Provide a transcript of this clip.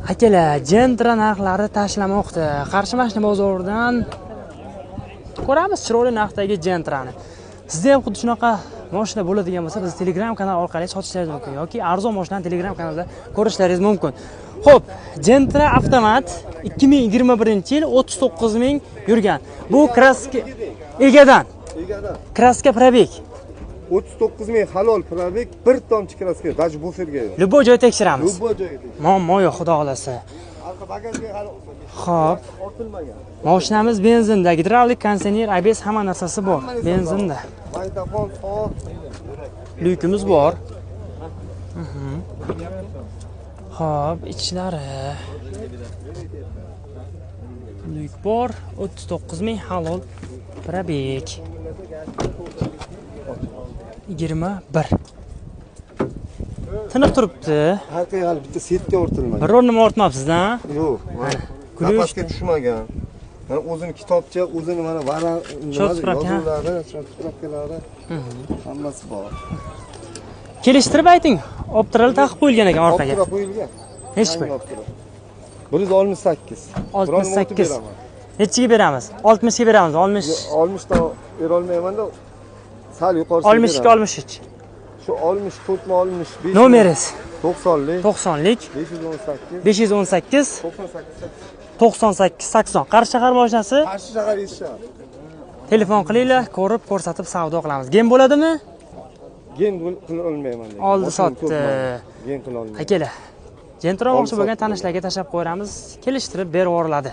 Akalar, Gentra narxlari tashlamoqda. Qarshi mashina bozoridan ko'ramiz chiroyli narxdagi Gentrani. Sizda ham xuddi shunaqa mashina bo'ladigan bo'lsa, biz Telegram kanal orqali sotishlaringiz mumkin yoki arzon mashinani Telegram kanalida ko'rishlaringiz mumkin. Xo'p, Gentra avtomat 2021-yil 39 ming yurgan. Bu краска egadan. Egadan. Краска пробег. 39 ming halol пробег, bir tomchi краска, даже буфер ga yo'q. Любой joy tekshiramiz. Любой joyga tekshir. Muammo yo'q, xudo xolasa. Arqa bagajga hali Xo'p, ortilmagan. mashinamiz benzinda, gidravlik, konditsioner, ABS hamma narsasi bor. Benzinda. Magnitofon, soat. Lyukimiz bor. Xo'p, ichlari. Lyuk bor, 39 ming halol пробег. 21. Tiniq turibdi. Arqa hali bitta сетка ortilmagan. Biror nima ortmabsiz-da? Yo'q. Ключ. Запаска tushmagan. Mana o'zini kitobcha, o'zini mana vara Счёт справка. Yozuvlari, счёт справка lari hammasi bor. Kelishtirib ayting. Optiralar taqib qo'yilgan ekan orqaga. Optira qo'yilgan. Nechi pul? Yangi Optira. 168. 68. Nechiga beramiz? 60 ga beramiz. 60. 60 dan berolmayman-da. Sal yuqorisiga 62, beraman. 63. Shu 64 mi, 65. Nomeringiz? 90lik. 90lik. 518. 518. 98. 98 80. Qarshi shahar mashinasi. Qarshi shahar, Eskishahar. Telefon qilinglar, ko'rib, ko'rsatib savdo qilamiz. Gen bo'ladimi? Ген qila olmayman lekin. Oldi Moshinam sotdi. ko'p mani. Ген qila olmayman. Akalar, Gentra olmoqchi Oldi bo'lgan sotdi. Tanishlarga tashlab qo'yamiz, kelishtirib berib yuboriladi.